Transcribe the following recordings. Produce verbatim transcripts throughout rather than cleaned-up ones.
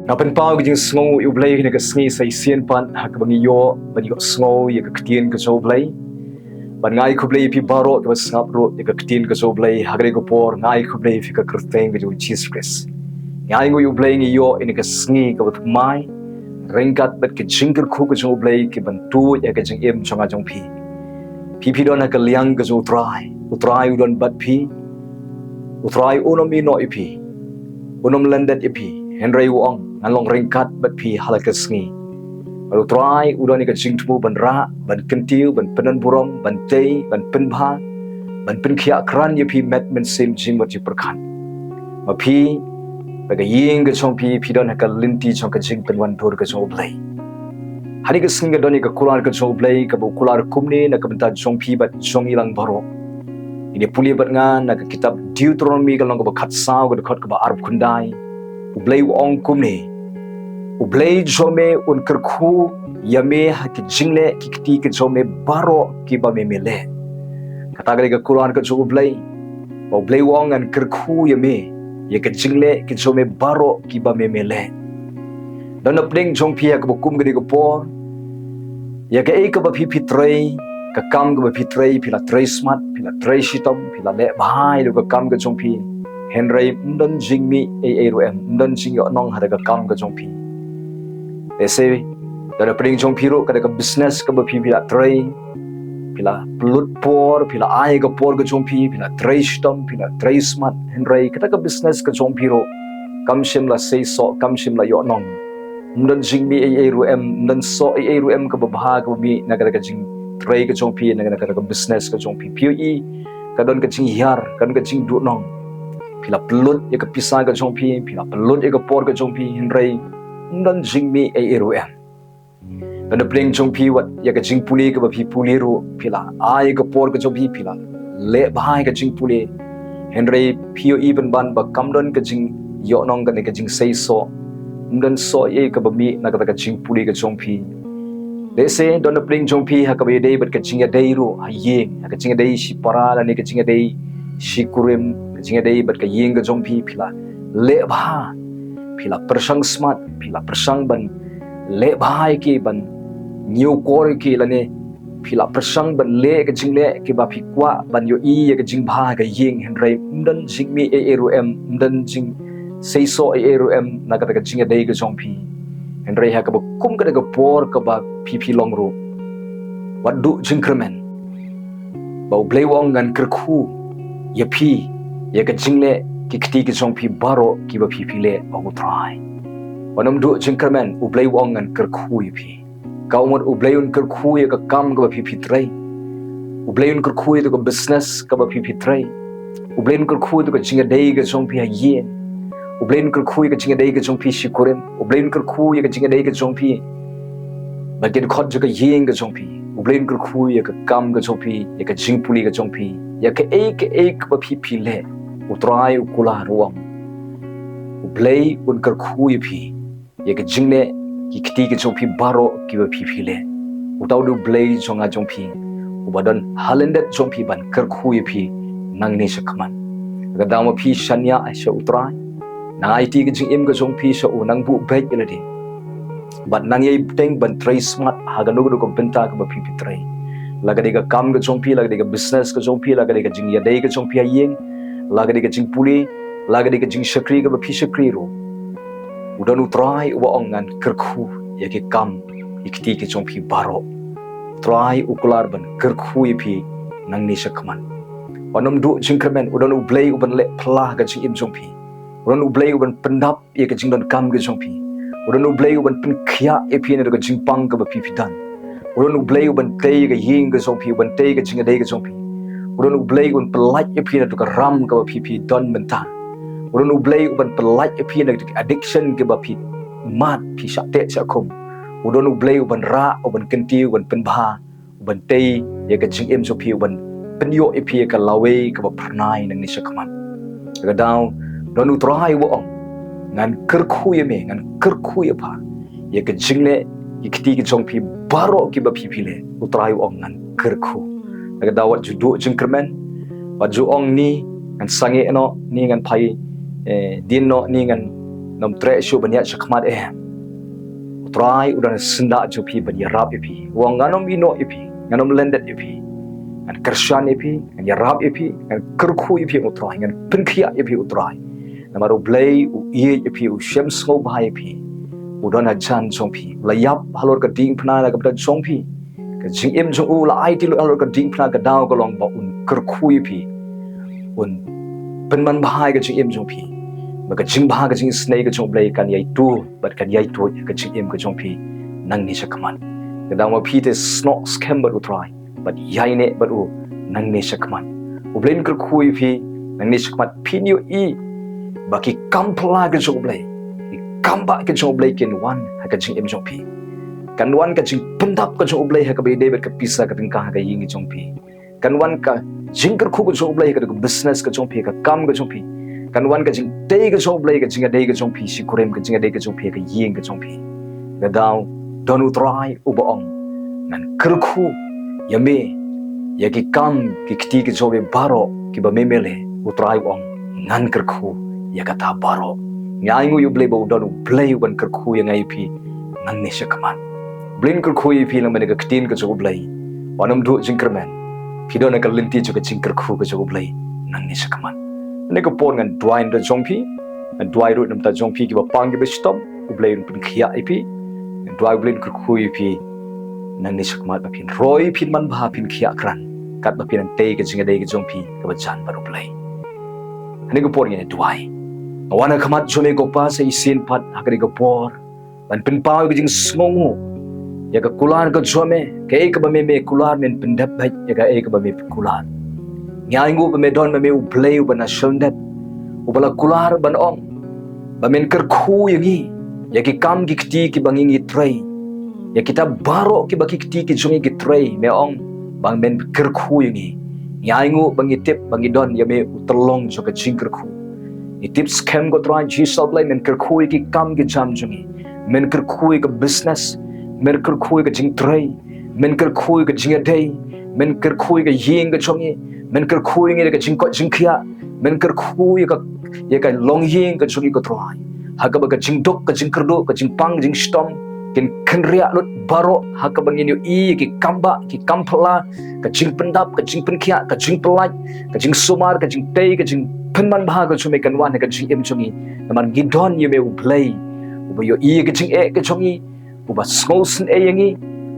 Nga pynpaw ka jingsngew ïa U Blei ha kane ka sngi sa shisien pat ha kaba ngi ïoh ban ïohsngew ïa ka ktien ka jong U Blei. Bad nga ai khublei ïa phi baroh kiba sngap ruh ïa ka ktien ka jong U Blei ha kane ka por, nga ai khublei ïa phi ha ka kyrteng ka jong U Jisu Khrist. Nga ai nguh ïa U Blei ngi ïoh ïa kane ka sngi kaba thymmai ryngkat bad ka jingkyrkhu ka jong U Blei ki ban tuid ïa ka jingim jong nga jong phi. Phi phi don ha ka liang ka jong U Trai, U Trai u don bad phi. U Trai un ym ïehnoh ïa phi, un ym lyndet ïa phi. Hynrei u ong, ngan long ryngkat bad phi ha la ka sngi. Bad U Trai u don ïa ka jingthmu ban rah, ban kyntiew, ban pyndonburom, ban tei, ban pynbha, ban pynkhiah krat ïa phi met mynsiem jingmut jingpyrkhat. Ma phi, ba ka ïing ka jong phi, phi don ha ka lynti jong ka jingpynwandur ka jong U Blei. Ha kane ka sngi ka don ïa ka kular ka jong U Blei kaba u kular kumne na ka bynta jong phi bad jong ngi lang baroh. Ngin ïa pule bad nga na ka kitab Deuteronomi ka lynnong kaba khatsaw ka dkhot kaba arphew khyndai. U Blei u ong kumne: U Blei jong me un kyrkhu ïa me ha ki jingleh ki kti ka jong me baroh kiba me me leh. Kata ka dei ka kular ka jong U Blei, ba U Blei u ong, ngan kyrkhu ïa me ïa ka jingleh ki jong me baroh kiba me me leh. Don na pdeng jong phi ha kaba kum ka dei ka por, ïa kaei kaba phi phi trei, ka kam kaba phi trei, phi la trei smat, phi la trei shitom, phi la leh bha ïa ka kam ka jong phi. Hynrei ym don jingmih ei ei ruh em, ym don jingïohnong ha ka kam ka jong phi. Lehse don na pdeng jong phi ruh ka dei ka business kaba phi phi la trei, phi la pynlut por, phi la ai ka por ka jong phi, phi la trei shitom, phi la trei smat, hynrei kata ka business ka jong phi ruh kam shym la seisoh, kam shym la ïohnong. Ym don jingmih ei ei ruh em, ym don soh ei ei ruh em kaba bha kaba mih na kata ka jingtrei ka jong phi, na kata ka business ka jong phi. Phi ïohi ka don ka jinghiar, ka don ka jingduhnong. Phi la pynlut ïa ka pisa ka jong phi, phi la pynlut ïa ka por ka jong phi, hynrei ym don jingmih ei ei ruh em. Don na pdeng jong phi wat ïa ka jingpule kaba phi pule ruh, phi la ai ka por ka jong phi, phi la leh bha ïa ka jingpule. Hynrei phi ïohi pynban ba kam don ka jingïohnong, ka dei ka jingseisoh. Ym don soh ei kaba mih na kata ka jingpule ka jong phi. Lehse don na pdeng jong phi ha kaba ïadei bad ka jingïadei ruh ha ïing, ha ka jingïadei shipara lane ka jingïadei shikurim, ka jingïadei bad ka ïing ka jong phi, phi la leh bha, phi la pyrshang smat, phi la pyrshang ban leh bha ïa ki, ban ñiewkor ïa ki, lane phi la pyrshang ban leh ka jingleh kiba phi kwah ban ïohi ïa ka jingbha ha ka ïing, hynrei ym don jingmih ei ei ruh em, ym don jingseisoh ei ei ruh em na kata ka jingïadei ka jong phi. Hynrei ha kaba kum ka dei ka por kaba phi phi long ruh, wat duh jingkyrmen, ba U Blei u ong, ngan kyrkhu ïa phi ïa ka jingleh ki kti ki jong phi baroh kiba phi phi leh, ong U Trai. Wat nym duh jingkyrmen, U Blei u ong, ngan kyrkhu ïa phi. Ka mut U Blei un kyrkhu ïa ka kam kaba phi phi trei. U Blei un kyrkhu ïa ka business kaba phi phi trei. U Blei un kyrkhu ïa ka jingïadei ka jong phi ha ïing. U Blei un kyrkhu ïa ka jingïadei ka jong phi shikurim. U Blei un kyrkhu ïa ka jingïadei ka jong phi bad ki dkhot jong ka ïing ka jong phi. U Blei un kyrkhu ïa ka kam ka jong phi, ïa ka jingpule ka jong phi, ïa kaei kaei kaba phi phi leh. U Trai u kular u ong, U Blei un kyrkhu ïa phi ïa ka jingleh ki kti ki jong phi baroh kiba phi phi leh. Uta u dei U Blei jong nga jong phi, uba don ha lyndet jong phi ban kyrkhu ïa phi nangne shakhmat. Ka daw ma phi shaniah sha U Trai, nang aiti ka jingim ka jong phi sha u, nang buh beit ïa lade bad nang ïai bteng ban trei smat ha kano kano ka bynta kaba phi phi trei. La ka dei ka kam ka jong phi, la ka dei ka business ka jong phi, la ka dei ka jingïadei ka jong phi ha ïing, la ka dei ka jingpule, la ka dei ka jingshakri kaba phi shakri ruh. U don U Trai uba ong, ngan kyrkhu ïa ki kam, ïa ki kti ki jong phi baroh. U Trai u kular ban kyrkhu ïa phi nangne shakhmat. Wat nym duh jingkyrmen, u don U Blei uban leh pla ha ka jingim jong phi. U don U Blei uban pyndap ïa ka jingdonkam ka jong phi. U don U Blei uban pynkhiah ïa phi na ka jingpang kaba phi phi don. U don U Blei uban tei ka ïing ka jong phi, uban tei ka jingïadei ka jong phi. U don U Blei uban pyllait ïa phi na ka ram kaba phi phi don mynta. U don U Blei uban pyllait ïa phi na ka addiction kaba phi mad, phi shah teh shah khum. U don U Blei uban rah, uban kyntiew, uban pynbha, uban tei ïa ka jingim jong phi, uban pynïoh ïa phi ïa ka lawei kaba phyrnai nangne shakhmat. Ka daw don U Trai uba ong, ngan kyrkhu ïa me, ngan kyrkhu ïa pha ïa ka jingleh ki kti ki jong phi baroh kiba phi phi leh. U Trai u ong, ngan kyrkhu. Ka daw wat ju duh jingkyrmen, wat ju ong ni ngan sangeh noh, ni ngan phai, eh, dien noh, ni ngan Ngam treh shuh ban ïaid shakhmat eh. U Trai u don ha syndah jong phi ban ïarap ïa phi. U ong ngan ym ïehnoh ïa phi, ngan ym lyndet ïa phi. Ngan kyrshan ïa phi, ngan ïarap ïa phi, ngan kyrkhu ïa phi, U Trai, ngan pynkhiah ïa phi, U Trai. Namar U Blei u ïeit ïa phi, u shem sngewbha ïa phi. U don hajan jong phi. U la ïap halor ka diengphna na ka bynta jong phi. Ka jingim jong u la aiti lut halor ka diengphna, ka daw ka long ba un kyrkhu ïa phi. Un pynman bha ïa ka jingim jong phi. Ba ka jingbha ka jingisynei ka jong U Blei kan ïai tuid bad kan ïai tuid ïa ka jingim ka jong phi nangne shakhmat. Ka daw ma phi te snoh skhem bad U Trai bad ïaineh bad u nangne shakhmat. U Blei un kyrkhu ïa phi nangne shakhmat. Phin ïohi ba ki kam phylla ka jong U Blei, ki kam bah ka jong U Blei kin wan ha ka jingim jong phi. Kan wan ka jingpyndap ka jong U Blei ha kaba ïadei bad ka pisa ka tyngka ha ka ïing ka jong phi. Kan wan ka jingkyrkhu ka jong U Blei ha ka business ka jong phi, ka kam ka jong phi. Kan wan ka jingtei ka jong U Blei, ka jingïadei ka jong phi shi kurim, ka jingïadei ka jong phi ha ka ïing ka jong phi. Ka daw don U Trai uba ong ngan kyrkhu ïa me ïa ki kam ki kti ki jong me baroh kiba me me leh. U Trai u ong ngan kyrkhu ïa kata baroh. Ngi ainguh ïa U Blei ba u don U Blei uban kyrkhu ïa nga ïa phi nangne shakhmat. U Blei un kyrkhu ïa phi lem bad ka ktien ka jong U Blei. Wat nym duh jingkyrmen. Phi don ha ka lynti jong ka jingkyrkhu ka jong U Blei nangne shakhmat. Kane ka por ngan duwai na ka bynta jong phi, ngan duwai ruh na ka bynta jong phi kiba pang kiba shitom. U Blei un pynkhiah ïa phi. Ngan duwai U Blei un kyrkhu ïa phi nangne shakhmat ba phin roi, phin man bha, phin khiah krat katba phin nang tei ka jingïadei ka jong phi kaba jan bad U Blei. Kane ka por ngin duwai. Nga wan ha khmat jong me ko Pa sa shisien pat ha kane ka por ban pynpaw ïa ka jingsngewnguh ïa ka kular ka jong me. Kaei kaba me me kular men pyndep beit ïa kaei kaba me kular. Ngi ainguh ba me don ma me U Blei uba na shondet, uba la kular ban ong ba men kyrkhu ïa ngi ïa ki kam ki kti kiba ngi ngi trei. Ïa kita baroh kiba ki kti ki jong ngi ki trei, me ong ba men kyrkhu ïa ngi. Ngi ainguh ba ngi tip ba ngi don ïa me u tyllong jong ka jingkyrkhu. Ngi tip skhem ko Trai Jisu Blei, men kyrkhu ïa ki kam ki jam jong ngi. Men kyrkhu ïa ka business, men kyrkhu ïa ka jingtrei, men kyrkhu ïa ka jingïadei, men kyrkhu ïa ka ïing ka jong ngi, men kyrkhu ïa ngi da ka jingkoit jingkhiah, men kyrkhu ïa ka, ïa ka longïing ka jong ngi ko Trai. Ha kaba ka jingduk, ka jingkyrduh, ka jingpang, ka jingshitom kin kynriah lut baroh, ha kaba ngin ïohi ïa ki kam bah, ki kam phylla, ka jingpyndap, ka jingpynkhiah, ka jingpyllait, ka jingsumar, ka jingtei, ka jingpynman bha ka jong me kan wan ha ka jingim jong ngi. Namar ngi don ïa me U Blei uba ïohi ïa ka jingeh ka jong ngi, uba sngewsynei ïa ngi,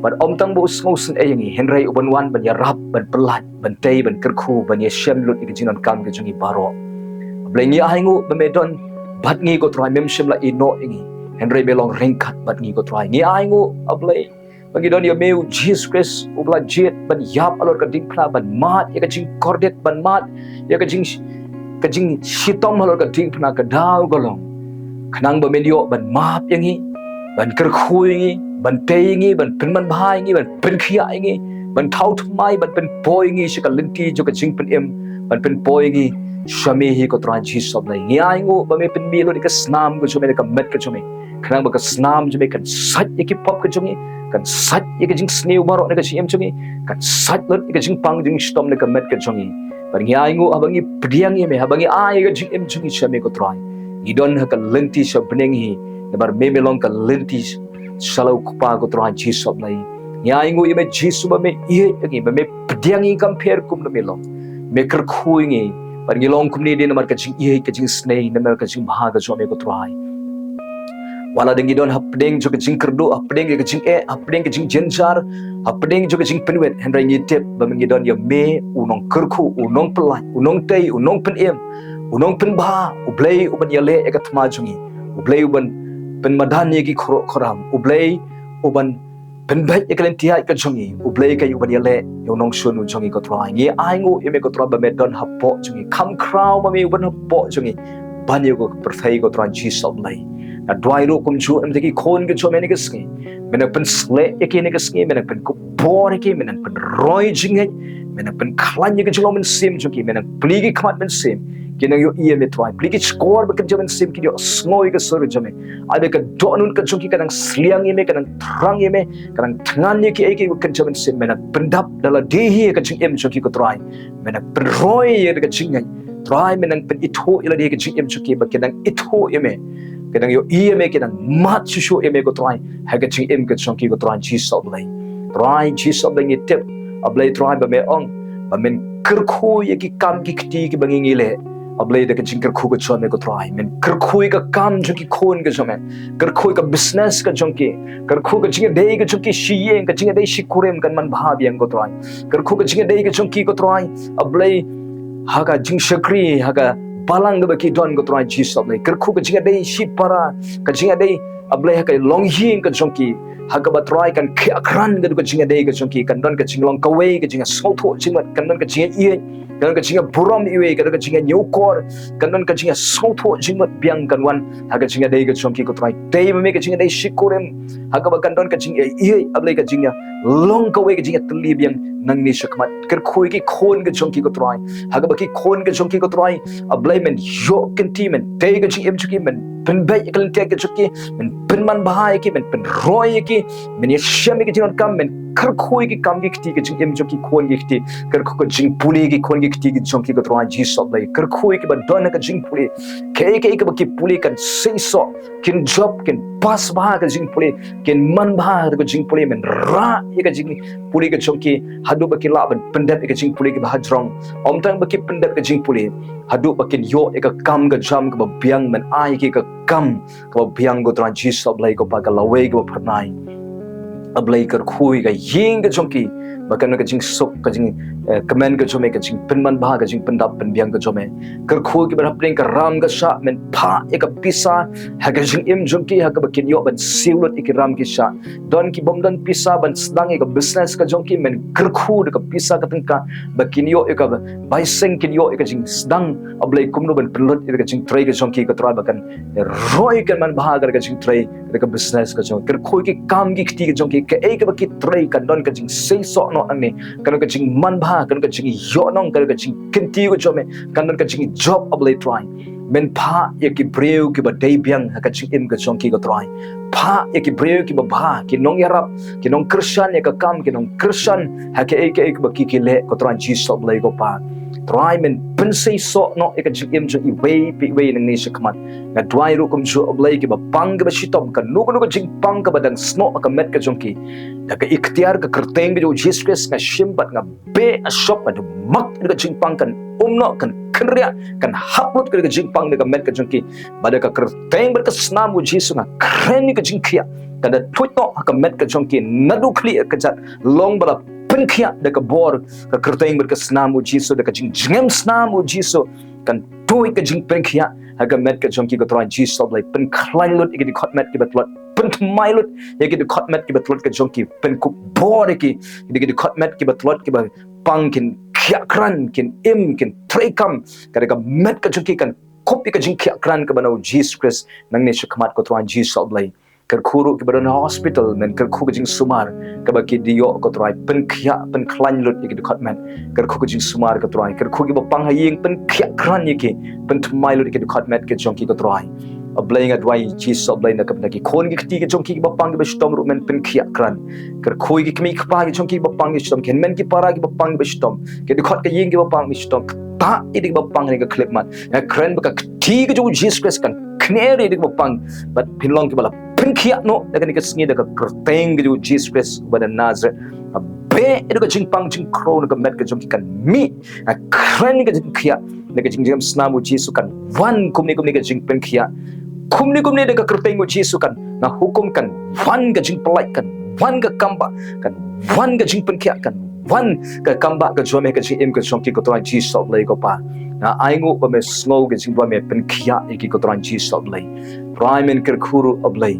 bad ym tang ba u sngewsynei ïa ngi, hynrei uban wan ban ïarap, ban pyllait, ban tei, ban kyrkhu, ban ïashem lut ïa ka jingdonkam ka jong ngi baroh. U Blei ngi ainguh ba me don bad ngi ko Trai, mem shym la ïehnoh ïa ngi, hynrei me long ryngkat bad ngi ko Trai. Ngi ainguh U Blei ba ngi don ïa me U Jisu Khrist uba la jied ban ïap halor ka diengphna, ban mad ïa ka jingkordit, ban mad ïa ka jing, ka jingshitom halor ka diengphna, ka daw ka long khnang ba men ïoh ban map ïa ngi, ban kyrkhu ïa ngi, ban tei ïa ngi, ban pynman bha ïa ngi, ban pynkhiah ïa ngi, ban thaw thymmai, ban pynpoi ïa ngi sha ka lynti jong ka jingpynim, ban pynpoi ïa ngi sha me hi ko Trai Jisu Blei. Ngi ainguh ba me pynmih lut ïa ka snam ka jong me na ka met ka jong me, khnang ba ka snam jong me kan sait ïa ki pop ka jong ngi, kan sait ïa ka jingsniew baroh na ka jingim jong ngi, kan sait lut ïa ka jingpang jingshitom na ka met ka jong ngi. Bad ngi ainguh haba ngi pdiang ïa me, haba ngi ai ïa ka jingim jong ngi sha me ko Trai, ngi don ha ka lynti sha bneng hi, namar me me long ka lynti sha la u Kpa ko Trai Jisu Blei. Ngi ainguh ïa me Jisu ba me ïeit ïa ngi, ba me pdiang ïa ngi kam pher kumno me long. Me kyrkhu ïa ngi, bad ngi long kumne dei namar ka jingïeit, ka jingisynei, namar ka jingbha ka jong me ko Trai. Wat la dang ngi don hapdeng jong ka jingkyrduh, hapdeng ka jingeh, hapdeng ka jingjynjar, hapdeng jong ka jingpynwit, hynrei ngi tip ba ngi don ïa me u nongkyrkhu, u nongpyllait, u nongtei, u nongpynim, u nongpynbha, U Blei uban ïaleh ïa ka thma jong ngi, U Blei uban pynmadan ïa ki khurup khuram, U Blei uban pynbeit ïa ka lynti ïaid ka jong ngi, U Blei ka uban ïaleh ïa u nongshun u jong ngi ko Trai. Ngi ainguh ïa me ko Trai ba me don hapoh jong ngi, kham khraw ma me uban hapoh jong ngi ban ïa ka pyrthei ko Trai Jisu Blei. Nga duwai ruh kumjuh na ka bynta ki khun ki jong me ha kane ka sngi. Me nang pynsleh ïa ki ha kane ka sngi, me nang pynkupbor ïa ki, me nang pynroi jingngeit, me nang pynkhlaiñ ïa ka jinglong mynsiem jong ki, me nang plie ki khmat mynsiem, ki nang ïohi ïa me Trai. Plie ki shkor ba kynja mynsiem kin ïohsngew ïa ka sur jong me. Ai ba ka dohnud ka jong ki ka nang sliang ïa me, ka nang thrang ïa me, ka nang thngan ïa kiei kiei ba kynja mynsiem. Me nang pyndap da lade hi ïa ka jingim jong ki ko Trai. Me nang pynroi ïa ka jingngeit. Trai, me nang pynithuh ïa lade ïa ka jingim jong ki ba ki nang ithuh ïa me. ki dang ïohi ïa me, ki dang mad shuh shuh ïa me ko Trai, ha ka jingim ka jong ki ko Trai Jisu Blei. Trai Jisu Blei ngi tip, A Blei Trai ba me ong, ba men kyrkhu ïa ki kam ki kti kiba ngi ngi leh. A Blei da ka jingkyrkhu ka jong me ko Trai, men kyrkhu ïa ka kam jong ki khun ka jong me, kyrkhu ïa ka business ka jong ki, kyrkhu ka jingïadei ka jong ki shi ïing, ka jingïadei shi kurim kan man bha biang ko Trai. Kyrkhu ka jingïadei ka jong ki ko Trai, A Blei, ha ka jingshakri, ha ka balang kaba ki don ko Trai Jisu Blei. Kyrkhu ka jingïadei shi para, ka jingïadei A Blei ha ka longïing ka jong ki, ha kaba Trai kan khia kran ka dei ka jingïadei ka jong ki, kan don ka jinglong kawei, ka jingïasngewthuh jingmut, kan don ka jingïaieit, kan don ka jingïaburom iwei, kan don ka jingïañiewkor, kan don ka jingïasngewthuh jingmut biang kan wan ha ka jingïadei ka jong ki ko Trai. Dei ma me ka jingïadei shi kurim, ha kaba kan don ka jingïaieit, A Blei ka jingïalong kawei, ka jingïatylli biang nangne shakhmat. Kyrkhu ïa ki khun ka jong ki ko Trai, ha kaba ki khun ka jong ki ko Trai, A Blei men ïoh kynti, men tei ka jingim jong ki, men pynbeit ïa ka lynti ka jong ki, men pynman bha ïa ki, men pynroi ïa ki, men ïashem ïa ka jingdonkam, men kyrkhu ïa ki kam ki kti ka jingim jong ki khun ki kti, kyrkhu ka jingpule ki khun ki kti ki jong ki ko Trai Jisu Blei. Kyrkhu ïa kiba don ha ka jingpule, kaei kaei kaba ki pule kan seisoh, kin jop, kin pass bha ka jingpule, kin man bha ka jingpule, men rah ïa ka jingpule ka jong ki, haduh ba ki lah ban pyndep ïa ka jingpule kiba hajrong. Ym tang ba ki pyndep ka jingpule, haduh ba kin ïoh ïa ka kam ka jam kaba biang, men ai ki ka kam kaba biang ko Trai Jisu Blei ko Pa, ka lawei kaba phyrnai. A Blei kyrkhu ïa ka ïing ka jong ki, ba kan ka jingsuk, ka jing, eh, kmen ka jong me, ka jingpynman bha, ka jingpyndap pynbiang ka jong me. Kyrkhu ïa kiba hapdeng ka ram ka shah, men phah ïa ka pisa ha ka jingim jong ki, ha kaba kin ïoh ban siew lut ïa ki ram ki shah. Don ki bym don pisa ban sdang ïa ka business ka jong ki, men kyrkhu da ka pisa ka tyngka, ba kin ïoh ïa ka bai seng, kin ïoh ïa ka jingsdang, A Blei kumno ban pynlut ïa ka jingtrei ka jong ki ko Trai, ba kan roi kan man bha ka jingtrei, ka business ka jong ki. Kyrkhu ïa ki kam ki kti ka jong ki, kaei kaba ki trei kan don ka jingseisoh noh nangne, kan don ka jingman bha, kan don ka jingïohnong, kan don ka jingkynti ka jong me, kan don ka jingjop A Blei Trai. Men phah ïa ki briew kiba dei biang ha ka jingim ka jong ki ko Trai. Phah ïa ki briew kiba bha, ki nongïarap, ki nongkyrshan ïa ka kam, ki nongkyrshan ha kaei kaei kaba ki ki leh ko Trai Jisu Blei ko Pa. Trai men pynseisoh noh ïa ka jingim jong iwei pa iwei nangne shakhmat. Nga duwai ruh kumjuh A Blei, kiba pang kiba shitom, kano kano ka jingpang kaba dang snoh ha ka met ka jong ki, da ka iktiar ka kyrteng ka jong u Jisu Khrist nga shim bad nga beh, nga shop, nga dum mak ïa ka jingpang, kan um noh, kan kynriah, kan hap lut ka jingpang da ka met ka jong ki. Bad da ka kyrteng bad ka snam u Jisu nga kren ïa ka jingkhiah, kan da tuid noh ha ka met ka jong ki, naduh khlieh ka jat, long ba la pynkhiah da ka bor ka kyrteng bad ka snam u Jisu, da ka jingjngem snam u Jisu, kan tuid ka jingpynkhiah ha ka met ka jong ki ko Trai Jisu Blei. Pynkhlaiñ lut ïa ki dkhot met kiba tlot, pynthymmai lut ïa ki dkhot met kiba tlot ka jong ki, pynkup bor ïa ki, ïa ki dkhot met kiba tlot kiba pang, kin khiah kran, kin im, kin treikam, ka da ka met ka jong ki kan kup ïa ka jingkhiah kran kaba na u Jisu Khrist nangne shakhmat ko Trai Jisu Blei. Kyrkhu ruh kiba don ha hospital, men kyrkhu ka jingsumar kaba ki dei ïoh ko Trai, pynkhiah, pynkhlaiñ lut ïa ki dkhot met. Kyrkhu ka jingsumar ko Trai, kyrkhu kiba pang ha ïing, pynkhiah kran ïa ki, pynthymmai lut ïa ki dkhot met ka jong ki ko Trai. A Blei nga duwai Jisu Blei na ka bynta ki khun ki kti ki jong ki kiba pang kiba shitom ruh men pynkhiah kran. Kyrkhu ïa ki kmie ki kpa ki jong ki kiba pang kiba shitom, ki hynmen ki para kiba pang kiba shitom, ki dkhot ka ïing kiba pang kiba shitom, ktah ïa ki kiba pang ha kane ka khyllipmat. Nga kren ba ka kti ka jong u Jisu Khrist kan kner ïa ki kiba pang, bad phin long kiba la pynkhiah noh da kane ka sngi da ka kyrteng ka jong u Jisu Khrist uba na Nazareth. Nga beh ïa ka jingpang jingkhrew na ka met ka jong ki, kan mih. Nga kren ka jingkhiah, na ka jingjngem snam u Jisu, kan wan kumne kumne ka jingpynkhiah, kumne kumne da ka kyrteng u Jisu, kan, nga hukum, kan wan ka jingpyllait, kan wan ka kambah, kan wan ka jingpynkhiah, kan wan ka kambah ka jong me ha ka jingim ka jong ki ko Trai Jisu Blei ko Pa. Nga ainguh ba me sngew ka jingduwai, me pynkhiah ïa ki ko Trai Jisu Blei. Trai men kyrkhu ruh A Blei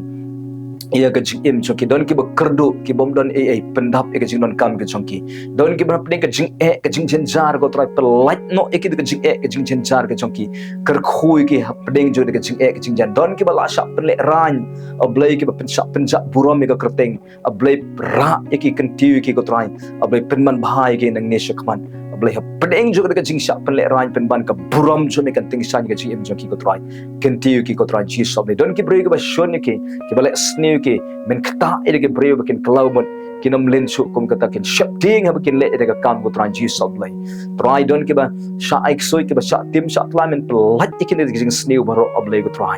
ïa ka jingim jong ki, don kiba kyrduh, ki bym don ei ei, pyndap ïa ka jingdonkam ka jong ki. Don kiba hapdeng ka jingeh ka jingjynjar ko Trai, pyllait noh ïa ki da ka jingeh ka jingjynjar ka jong ki. Kyrkhu ïa ki hapdeng jong ka jingeh ka jingjynjar. Don kiba la shah pynlehraiñ, A Blei, kiba pynshah pynjah burom ïa ka kyrteng, A Blei rah ïa ki, kyntiew ïa ki ko Trai. A Blei pynman bha ïa ki nangne shakhmat. A Blei hapdeng jong ka jingshah pynlehraiñ, pynban ka burom jong me kan tyngshaiñ ïa ka jingim jong ki ko Trai. Kyntiew ïa ki ko Trai Jisu Blei. Don ki briew kiba shun ïa ki, kiba leh sniew ïa ki, men ktah ïa ki briew ba kin kyllaw mut, kin ym lynshuk kum kata, kin sheptieng haba kin leh ïa ka kam ko Trai Jisu Blei. Trai don kiba shah ai ksuid, kiba shah tim shah tla, men pyllait ïa ki na ka jingsniew baroh A Blei ko Trai.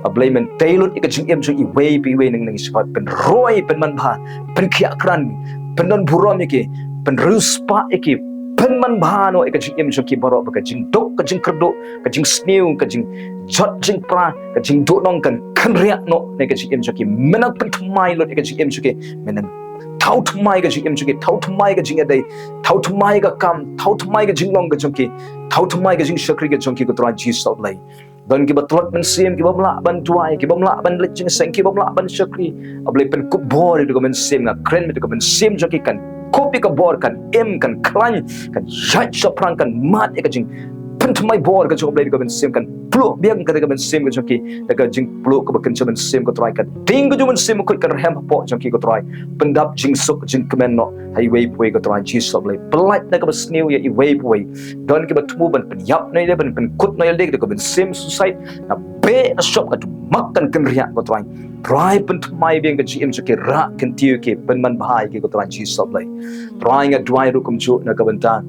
A Blei, men tei lut ïa ka jingim jong iwei pa iwei na ka bynta ban pynroi, pynmanbha, pynkhiah krat, pyndon burom ïa ki, pynriewspah ïa ki, pynmanbha noh ïa ka jingim jong ki baroh, ba ka jingduk, ka jingkyrduh, ka jingsniew, ka jingjot jingpra, ka jingduhnong kan kynriah noh na ka jingim jong ki. Men nang pynthymmai lut ïa ka jingim jong ki, men nang thaw thymmai ka jingim jong ki, thaw thymmai ka jingïadei, thaw thymmai ka kam, thaw thymmai ka jinglong ka jong ki, thaw thymmai ka jingshakri ka jong ki, ko Trai Jisu A Blei. Don kiba tlot mynsiem, kiba ym lah ban duwai, kiba ym lah ban leit jingïaseng, kiba ym lah ban shakri. A Blei, pynkup bor ïa kito ki mynsiem, nga kren ba kito ki mynsiem jong ki kan kup ïa ka bor, kan im, kan khlaiñ, kan ïaid shaphrang, kan mad ïa ka jingpynthymmai bor ka jong U Blei, kito ki mynsiem kan pluh biang kata ka mynsiem ka jong ki da ka jingpluh kaba kynja mynsiem, ko Trai. Ka ding ka jong U Mynsiem Bakhuid kan rhem hapoh jong ki, ko Trai. Pyndap jingsuk jingkmen noh ha iwei pa iwei, ko Trai Jisu A Blei. Pyllait na kaba sniew ïa iwei pa iwei. Don kiba thmu ban pynïap noh ïalade, ban pynkut noh ïalade, kito ki mynsiem suicide, na beh na shop, ka jingmut kan kynriah, ko Trai. Trai, pynthymmai biang ka jingim jong ki, rah kyntiew ïa ki, pynmanbha ïa ki, ko Trai Jisu A Blei. Trai, nga duwai ruh kumjuh na ka bynta,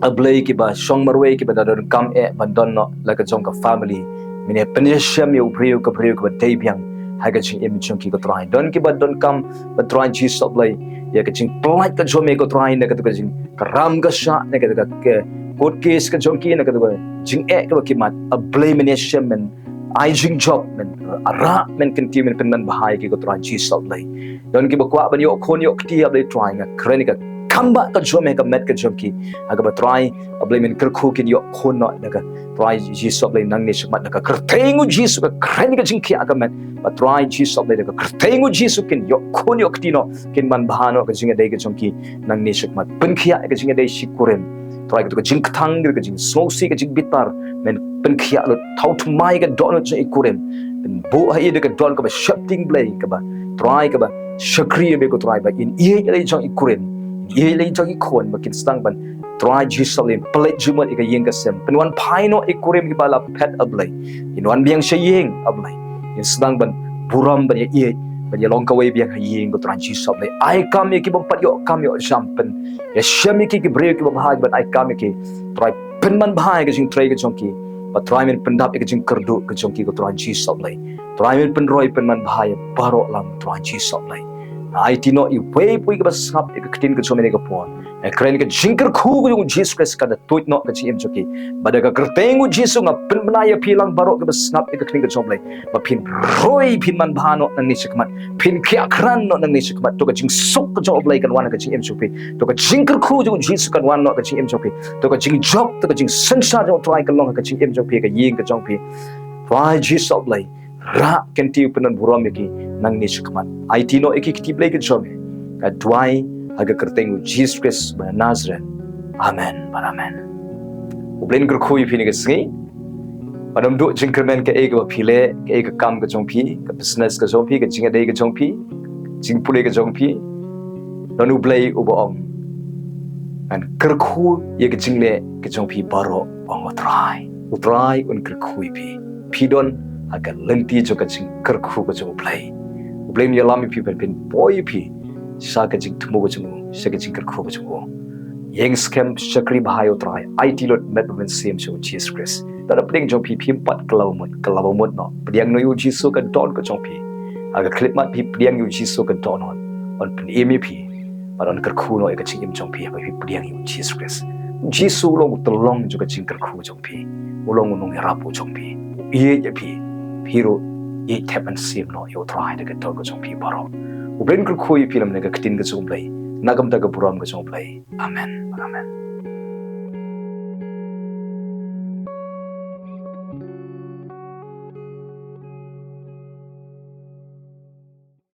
A Blei, kiba shong marwei, kiba da donkam eh ban don noh la ka jong ka family. Men ïa pynïashem ïa u briew ka briew kaba dei biang ha ka jingim jong ki, ko Trai. Don kiba donkam, ko Trai Jisu A Blei, ïa ka jingpyllait ka jong me, ko Trai, na kata ka jing, ka ram ka shah, na kata ka, ka court case ka jong ki, na kata ka jingeh kaba ki mad. A Blei, men ïashem, men ai jingjop, men rah, men kyntiew, men pynmanbha ïa ki, ko Trai Jisu A Blei. Don kiba kwah ban ïoh khun ïoh kti, A Blei Trai, nga kren ïa ka kambah ka jong me ha ka met ka jong ki, ha kaba, Trai, A Blei, men kyrkhu kin ïoh khun noh, da ka, Trai Jisu A Blei, nangne shakhmat, da ka kyrteng U Jisu nga kren ïa ka jingkhiah ha ka met, ba Trai Jisu A Blei, da ka kyrteng U Jisu kin ïoh khun ïoh kti noh, kin manbha noh ka jingïadei ka jong ki nangne shakhmat. Pynkhiah ïa ka jingïadei shi kurim, Trai, kata ka jingkthang, ka jingsngewsih, ka jingbitar, men pynkhiah lut, thaw thymmai ka dohnud jong i kurim. Pynbuh ha i da ka don kaba sheptieng Blei, kaba, Trai, kaba shakri ïa me, ko Trai, ba in ïeit ïa la i jong i kurim, in ïeit ïa la i jong i khun, ba kin sdang ban, Trai Jisu A Blei, pynleit jingmut ïa ka ïing ka sem. Pynwan phai noh i kurim kiba la phet, A Blei. In wan biang sha ïing, A Blei. In sdang ban burom, ban ïa ïeit, ban ïa long kawei biang ha ïing, ko Trai Jisu A Blei. Ai kam ïa ki bym pat ïoh kam ïoh jam, pyn ïashem ïa ki, ki briew kiba bha, ban ai kam ïa ki. Trai, pynmanbha ïa ka jingtrei ka jong ki. Ba Trai, men pyndap ïa ka jingkyrduh ka jong ki, ko Trai Jisu A Blei. Trai, men pynroi pynmanbha ïa baroh lang, Trai Jisu A Blei. Aiti noh iwei pa iwei kaba sngap ïa ka ktien ka jong me ha kane ka por. Nga kren ïa ka jingkyrkhu ka jong U Jisu Khrist, kan da tuid noh ka jingim jong ki. Bad da ka kyrteng U Jisu nga pynbna ïa phi lang baroh kiba sngap ïa ka ktien ka jong U Blei, ba phin roi, phin manbha noh nangne shakhmat, phin khiah krat noh nangne shakhmat. To ka jingsuk ka jong U Blei kan wan ha ka jingim jong phi. To ka jingkyrkhu jong U Jisu kan wan noh ha ka jingim jong phi. To ka jingjop, to ka jingsynshar jong U Trai kan long ha ka jingim jong phi, ka ïing ka jong phi. Trai Jisu A Blei, rah kyntiew, pyndon burom ïa ki nangne shakhmat. Aiti noh ïa ki kti Blei ka jong me. Nga duwai ha ka kyrteng U Jisu Khrist ba na Nasareth. Amen bad amen. U Blei un kyrkhu ïa phi ha kane ka sngi. Wat nym duh jingkyrmen, kaei kaba phi leh, kaei ka kam ka jong phi, ka business ka jong phi, ka jingïadei ka jong phi, jingpule ka jong phi, don U Blei uba ong, ngan kyrkhu ïa ka jingleh ka jong phi baroh, ong U Trai. U Trai un kyrkhu ïa phi. Phi don ha ka lynti jong ka jingkyrkhu ka jong U Blei. U Blei un ïalam ïa phi, ban pynpoi ïa phi sha ka jingthmu ka jong u, sha ka jingkyrkhu ka jong u. Ïeng skhem, shakri bha ïa U Trai, aiti lut met bad mynsiem sha U Jisu Khrist. Lada pdiang jong phi, phim pat kylla mut, kylla mut noh. Pdiang noh ïa U Jisu, ka don ka jong phi. Ha ka khyllipmat phi pdiang ïa U Jisu, ka don noh. Un pynim ïa phi bad un kyrkhu noh ïa ka jingim jong phi haba phi pdiang ïa U Jisu Khrist. U Jisu u long u tyllong jong ka jingkyrkhu jong phi. U long u nongïarap u jong phi. U ïeit ïa phi. Phi ruh ïeit thep mynsiem noh ïa U Trai da ka dohnud ka jong phi baroh. U Blei un kyrkhu ïa phi lem na ka ktien ka jong U Blei, na ka bynta ka burom ka jong U Blei. Amen. Amen.